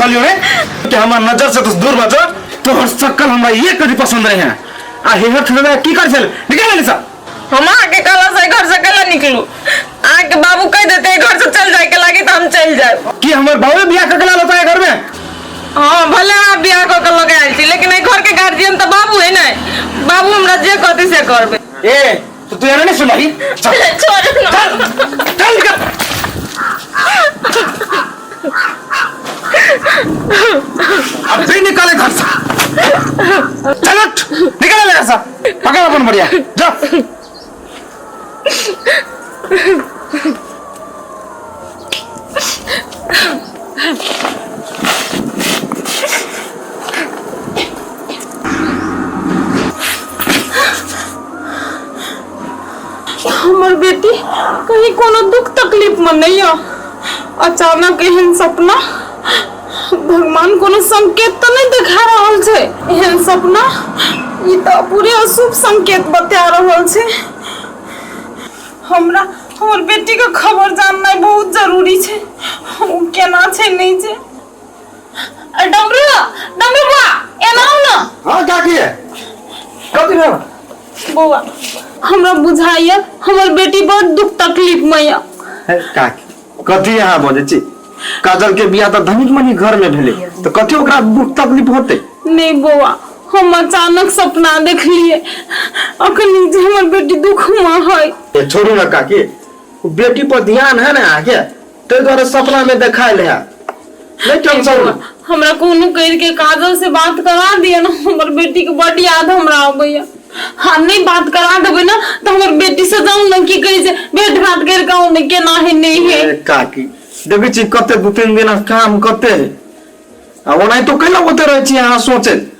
कहलियो रे कि हमर नजर से तो दूर बचो। तोहर शक्ल हमरा ये कभी पसंद नहीं है। आ हेहर थोड़ा की कर छल निकल ले सा। हम अहाँके कहला से घर से कैला निकलू? अहाँके बाबू कह देते घर से चल जाए के लागी तो हम चल जाए। कि हमर बाबू बियाह कर के लाल होता है घर में? हाँ, भले अहाँ बियाह कऽ के लगे आयल छी, लेकिन एहि घर के गार्जियन तऽ बाबू है ने। बाबू हमरा जे कहती से करबै। ए तो तू एना नहीं सुनाही। चल। छोड़ ना। चल चल निकल। अब भी निकाले घर से। चल उठ, निकल ले घर से। पकड़ अपन बढ़िया जा। हमर बेटी कहीं कोनो दुख तकलीफ में नहीं है। अचानक एहन सपना, भगवान कोनो संकेत तो नहीं देखा रहल छै। एहन सपना ई तऽ पूरे अशुभ संकेत बता रहल छै। हमरा हमर बेटी के खबर जाननाइ बहुत जरूरी छै। ओ केना छै नहीं छै। अरे डमरू, डमरू बुआ, एना आउ ना। हाँ काकी कथी भेल? बौआ, हमरा बुझाइया हमर बेटी बड़ दुख तकलीफ में या। हे काकी, कथी अहाँ बजै छी? काजल के बियाह तऽ धनिक मनी घर में भेलै, तऽ कथी ओकरा दुख तकलीफ होतै? नहीं बौआ, हम अचानक सपना देखलिए अखनी जे हमर बेटी दुख में है। ए, छोड़ू ना काकी, बेटी पर ध्यान है ना अहाँके, ताहि दुआरे सपना में देखायल है। नहीं टेंशन लो। हमरा कोनो कर के काजल से बात करा दिया ना, हमर बेटी के बड याद हमरा आबैया। हाँ नहीं बात करा देबै ना तो हमर बेटी से जाऊं ना की कहै छै भेंट घाट कर के आऊं ना, केना है नहीं है। ए, काकी देखै छी कते 2-3 दिन काम कते है, आ ओनाहितो कैला ओते रहै छी अहाँ सोचैत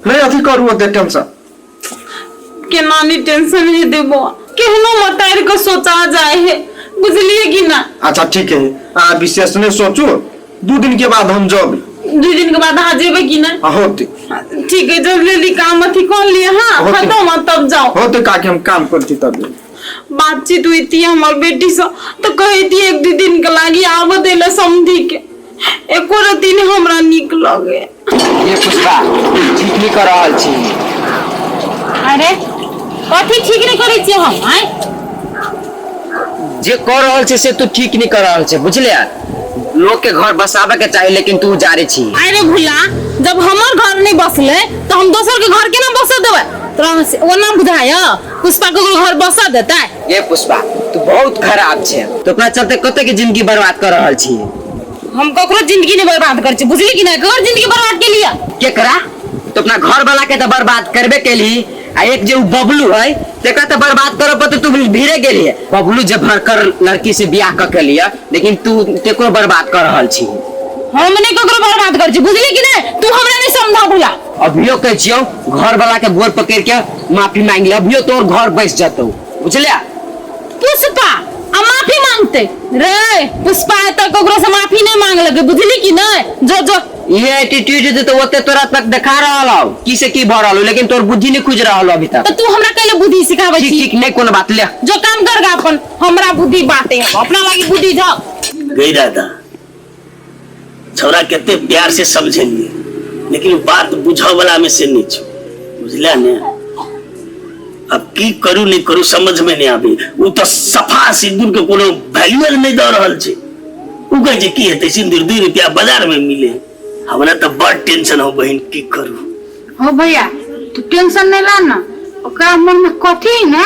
नहीं अथी करू ओते टेंशन। केना नहीं टेंशन हे देबो, केहनो मतार के सोचा जाए है, बुझलिए कि ना? अच्छा ठीक है, अहाँ विशेष नहीं सोचू, 2 दिन के बाद हम जब 2 दिन के बाद अहाँ जेबै कि ना? हाँ, होते। ठीक है, जल्दी जल्दी काम अथी कर लिए। हाँ। होते। खत्म है, तब जाओ। होते काकी, हम काम करती तब। बातचीत हुई थी हमार बेटी से तो कही थी 1-2 दिन के लागी आब देले समझी के, एको रति नहीं हमरा निक लगे। ये पुष्पा ठीक नहीं कर रहल छी। अरे कथी ठीक नहीं करै छियै हम? आँय जे कर रहल छी से तू ठीक नहीं कर रहल छी, बुझलियै? लोग के घर बसाबे के चाही, लेकिन तू उजारे छी। अरे भुला, जब हमर घर नहीं बसले तो हम दोसर के घर केना बसा देबै? तोरा से ओना बुझाय पुष्पा के घर बसा देतै? ये पुष्पा तू बहुत खराब छे, तू अपना चलते कते के जिंदगी बर्बाद कर रहल छी। हम ककरो जिंदगी नहीं बर्बाद कर छी, बुझली कि नहीं? ककर जिंदगी बर्बाद के लिए? केकरा? तो अपना घर वाला के तो बर्बाद करबे केली, आ एक जे उ बबलू है तेकरा तो बर्बाद करब पर तो तू भीरे गेली है। बबलू जे भरकर लड़की से बियाह क के लिया, लेकिन तू तेकरो बर्बाद कर रहल छी। हम नहीं ककरो बर्बाद कर छी, बुझली कि नहीं? तू हमरा नहीं समझा भुला। अभियो कहै छियौ घर वाला के गोर पकड़ के माफी मांग ले, अभियो तोर घर बस जतौ, बुझलिया? पुष्पा आ माफी मांगते रे? पुष्पा एतऽ ककरो से माफी नहीं मांगलकै, बुझली कि नहीं? जो जो ये एटीट्यूड जे तो ओते तोरा तक देखा रहल हौ की से की भ रहल हौ, लेकिन तोर बुद्धि नहीं खुज रहल हौ अभी तक। तो तू हमरा कैले बुद्धि सिखाबै ठीक छी? ठीक, नहीं कोनो बात, ले जो काम कर गा अपन, हमरा बुद्धि बाटे अपना लागी बुद्धि जाओ। गई दादा, छौड़ा कते प्यार से समझेलिए, लेकिन बात बुझऽ वाला में से नहीं छौ, बुझलिया ने? अब की करू नहीं करू समझ में नहीं आबे। उ तो सफा सिंदूर के कोनो वैल्यू नहीं दऽ रहल छै। उ कहै छै की हेतै सिंदूर, 2 रुपया बाजार में मिले। हमरा तो बड़ टेंशन हो बहिन, की करू? हो भैया, तू टेंशन नहीं ला ना, ओकरा मन में कथी है ने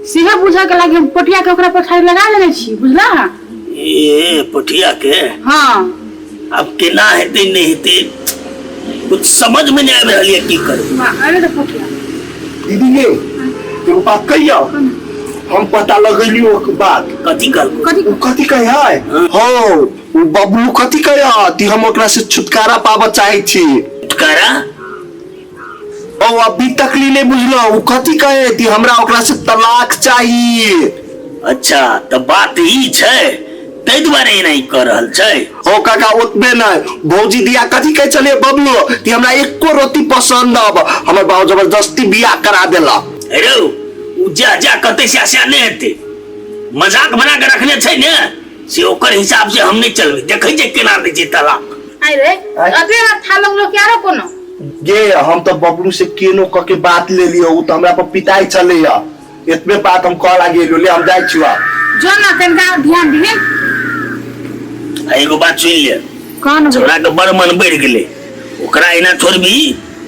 सेहे बुझे के लागी हम पोटिया के ओकरा पछाड़ी लगा लेने छी, बुझला? ए पोटिया के? हाँ। अब केना हेतै नहीं हेतै कुछ समझ में नहीं आबि रहल ये, की करू? अरे तो पोटिया दीदी ये एगो बात कहियो, हम पता लगेली ओकर बात। कथी कहलको? कथी? उ कथी कहे है? हाँ, उ बबलू कथी कहे है कि हम ओकरा से छुटकारा पाबऽ चाहे छी। छुटकारा? ओ अभी तक ली नहीं बुझलो, उ कथी कहे कि हमरा ओकरा से तलाक चाहिए। अच्छा तो बात ई छै, ताहि दुआरे एना ई कऽ रहल छै। हो काका ओतबे नहीं, भौजी दिया कथी कहे चलिए बबलू कि हमरा एको रोटी पसंद अब, हमर बाबू जबरदस्ती बियाह करा देलक। अरे उ जा जा कहते से आशा नहीं हेतै, मजाक बना के रखने छै ने, से ओकर हिसाब से हम नहीं चलबै, देखै छै केना दै छै तलाक। आइ रे अतबे बात था लगलो कि आरो कोनो? गे हम तो बबलू से केनो क के बात ले लियो, उ तो हमरा पर पिताई चले या, एतबे बात हम कह लागे ले, हम जाय छियो। जो ना तनका और ध्यान दिहे। आ एगो बात सुन ले। कौन? छोरा के बड़ मन बढ़ गेलै, ओकरा एना छोड़बी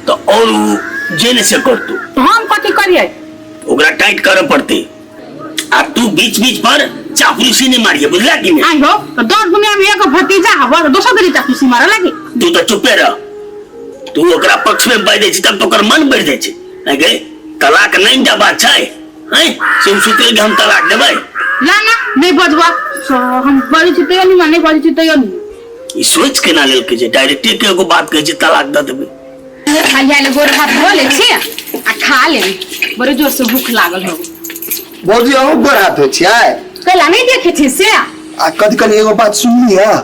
तो और उ जे ने से करतू। तो हम कथी करिए? ओकरा टाइट करे पड़ते आ तू बीच बीच पर चापलूसी नहीं मारिए, बुझला कि नहीं? आई हो तो दस दुनिया में एक भतीजा हवा तो दोसर तरीका चापलूसी मारे लागी। तू तो चुपे रह, तू ओकरा पक्ष में बाजि दै छी तब तो ओकर मन बढ़ि जाइ छै। आँय गे, तलाक नहीं टा बात छै, आँय से उ सोचल कि हम तलाक देबै? ना ना नहीं बजबा, हम बजै छी तैयो नहीं, नहीं बजै छी तैयो नहीं। ई सोच केना लेलकै जे डायरेक्टे के एगो बात कहै छै तलाक दऽ देबै? खाली आयल गोर हाथ धो ले छी आ खा ले, बड़े जोर से भूख लागल हो। भौजी अहूँ गोर हाथ होइ छियै? कैला नहीं देखे छी से। आ कथी कहली, एगो बात सुनली है?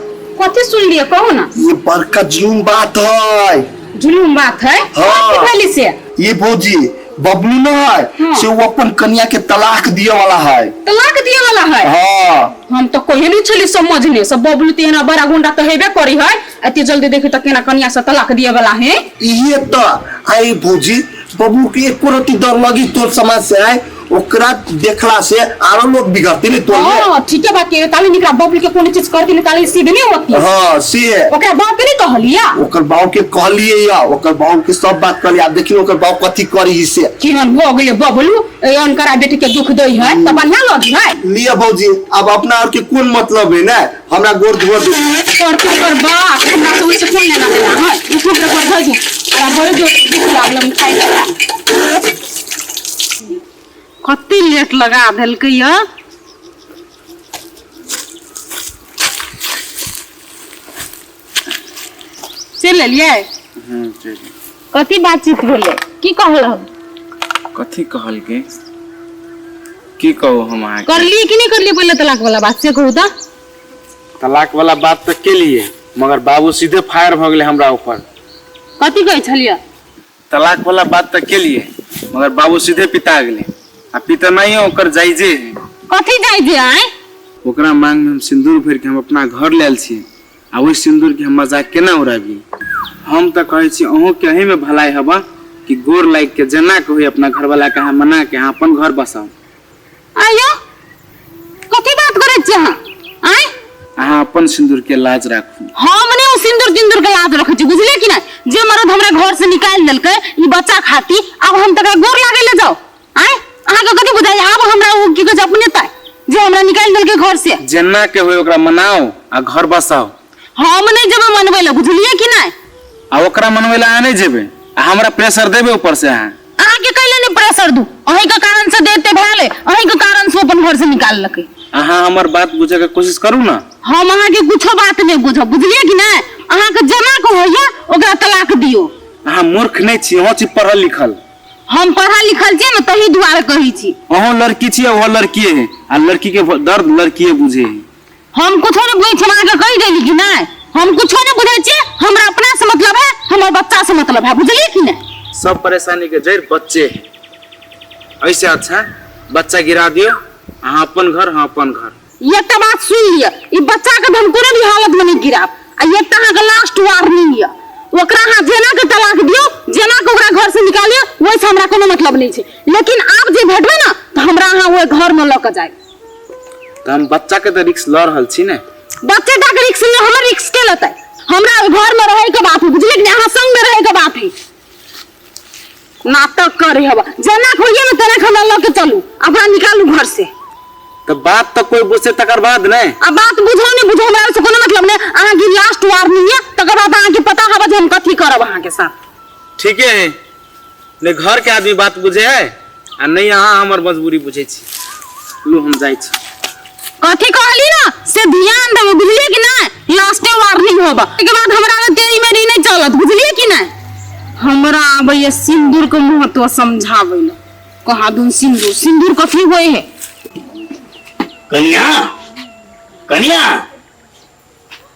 कथी सुनलिए कहू ना। ये बड़का जुलूम बात है। जुलूम बात है? हाँ। कथी भेली से? ये भौजी बबलू न है, हाँ। से वो अपन कन्या के तलाक दिए वाला है। तलाक दिए वाला है? हाँ। हम तो कहियो नहीं छली समझने सब, बबलू तो एना बड़ा गुंडा तो हेबे करी है, एते जल्दी देखी तो केना कन्या से तलाक दिए वाला है। इहे तो आई भौजी, बबलू के एको रत्ती डर लगी तोर समाज से आए, ओकरा देखला से आरो लोग बिगड़ते नहीं तोर में। हाँ ठीक है बात के ताली निकला बबलू के कोनो चीज करती नहीं ताली सीधे नहीं होती। हाँ से ओकरा बाप के नहीं कहलिया? ओकर बाप के कहलिए या, ओकर बाप के सब बात कहलिए, आब देखियो ओकर बाप कथी करी से। केहन भऽ गेलै बबलू, ए अनकरा बेटी के दुख दै है त बढ़िया लगी है। लिया भौजी अब अपना और के कोन मतलब है ना, हमरा गोर धो दे। तोर तोर बाप हमरा से ओइसे कोन लेना देना है, उठो के गोर धो दे। हमरा बड़े जोर से भूख लागल, हम खाइ ला। कते लेट लगा देलकै या। चलि एलियै? चलि। कथी बातचीत भेलै, की कहलक? कथी कहलकै, की कहू हम अहाँके? करलियै कि नहि करलियै पहिले तलाक वाला बात से कहू तऽ। तलाक वाला बात तऽ केलियै, मगर बाबू सीधे फायर भऽ गेलै हमरा ऊपर। कथी कहै छलियै? तलाक वाला बात तऽ केलियै, मगर बाबू सीधे पिता गेलै, आ पितनाइयो ओकर जायजे है। कथी जायजे आय? ओकरा मांग में हम सिंदूर भरि के हम अपना घर लायल छी, आ ओहि सिंदूर के हम मजाक केना उड़ाबी? हम तऽ कहै छी अहूँ के एही में भलाई हबा कि गोर लागि के जेना के होई अपना घरवाला के अहाँ मना के अहाँ अपन घर बसाउ। आयो कथी बात करै छी अहाँ आय? अहाँ अपन सिंदूर के लाज राखू। हम नहि ओ सिंदूर तिंदूर के लाज रखै छी, बुझलियै कि नहि? जे मरद हमरा घर से निकालि देलकै ई बच्चा खातिर, आब हम तकरा गोर लागै ले जाउ आय? अहाँके कथी बुझाइ आब हमरा ओ की कहै छै अपने ताय जे हमरा निकालि देलकै घर से? जेना के होई ओकरा मनाउ आ घर बसाउ। हम नहि जेबै मनबै लए, बुझलियै कि नहि? आ ओकरा मनबै लए अहाँ नहि जेबै आ हमरा प्रेशर देबै ऊपर से अहाँ? अहाँके कैले नहि प्रेशर दू, अहीं के कारण से देते भेल, अहीं के कारण से अपन घर से निकाललकै। अहाँ हमर बात बुझे के कोशिश करू ना। हम अहाँके कुछो बात नहि बुझब, बुझलियै कि नहि? अहाँके जेना के होइया ओकरा तलाक दियौ। अहाँ मूर्ख नहि छी, अहाँ छी पढ़ल लिखल। हम पढ़ल लिखल छियै ने तही दुआरे कहै छी। अहूँ लड़की छी ओहो लड़कीए है, आ लड़की के दर्द लड़कीए बुझे है। हम कुछो नहि बुझै छी, हम अहाँके कहि देली कि नहि हम कुछो नहि बुझै छियै, हमरा अपना से मतलब है, हमर बच्चा से मतलब है, बुझलियै कि नहि? सब परेशानी के जड़ बच्चे है, ऐसे अच्छा बच्चा गिरा दियो, अहाँ अपन घर हम अपन घर। एकटा बात सुनि लिअ, ई बच्चा के हम कोनो भी हालत में नहीं गिराब, आ एकटा अहाँके लास्ट वार्निंग यऽ, ओकरा अहाँ जेना के तलाक दियौ, जेना के ओकरा घर से निकालियौ, ओहिसँ हमरा कोनो मतलब नहि छै, लेकिन आब जे भेटबै ने तऽ हमरा अहाँ ओहि घर में लऽ कऽ जायब। तऽ हम बच्चा के तऽ रिक्स लऽ रहल छी ने। बच्चे टा के रिक्स नहि, हमर रिक्स के लेतै? हमरा ओहि घर में रहै के बात है, बुझलियै कि नहि? अहाँ संग में रहै के बात है। नाटक करे हवा, जेना होइए ने तेना हमरा लऽ के चलू, अपना निकालू घर से। तऽ बात तऽ कोई बुझते तकर बाद ने। आ बात बुझो नहि बुझो हमरा से कोनो मतलब नहि, अहाँके लास्ट वार्निंग है, तकर बाद अहाँके पता हवा जे हम कथी करब अहाँके साथ। ठीके है, नहि घर के आदमी बात बुझे है आ नहि अहाँ हमर मजबूरी बुझे छी। लू हम जाइ छी। कथी कहली ना से ध्यान देबै, बुझलियै कि नहि? लास्टे वार्निंग होबा, एहिके बाद हमरा लग तेरी मेरी नहि चलत, बुझलियै कि नहि? हमरा आबैया सिंदूर के महत्व समझाबै लए, कहाँ दुन सिंदूर सिंदूर कथी होइ है। कनिया, कनिया।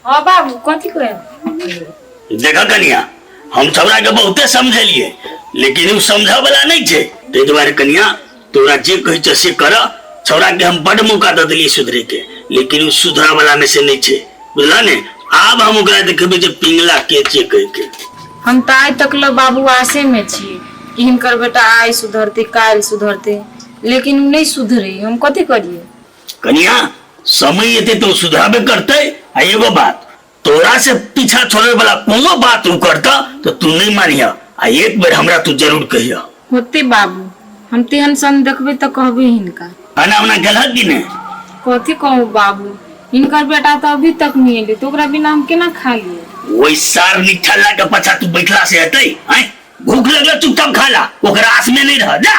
हाँ बाबू कथी कहे? देखा कनिया, हम छौड़ा के बहुते समझेलिए, लेकिन उ समझ वाला नहीं छे, ताहि दुआरे कनिया तोरा जे कहै छ से कर। छौड़ा के हम बड मौका दऽ देलिए सुधरे के, लेकिन उ सुधरा वाला में से नहीं छे, बुझला ने? आब हम ओकरा देखबै जे पिंगला के छै कहि के। हम तऽ आइ तक ल बाबू आसे में छी कि हिनकर बेटा आइ सुधरतै काल्हि सुधरतै, लेकिन उ नहि सुधरै, हम कथी करियै? कनिया समय एतै तऽ ओ सुधरबे करतै। आ एगो बात, तोरा से पीछा छोड़े वाला कोनो बात उ करता तो तू नहीं मानिह, आ एक बेर हमरा तू जरूर कहिह। होते बाबू, हम तेहन सन देखबै तऽ कहबै हिनका। खाना उना गेलहक कि नहि? कथी कहू बाबू, हिनकर बेटा तऽ अभी तक नहि एलै, तऽ ओकरा बिना हम केना खा लियै? ओहि सार निठल्ला के पाछा तू बैठला से हेतै? आँय, भूख लगल चुपचाप खा ला, ओकरा आस में नहीं रह जा।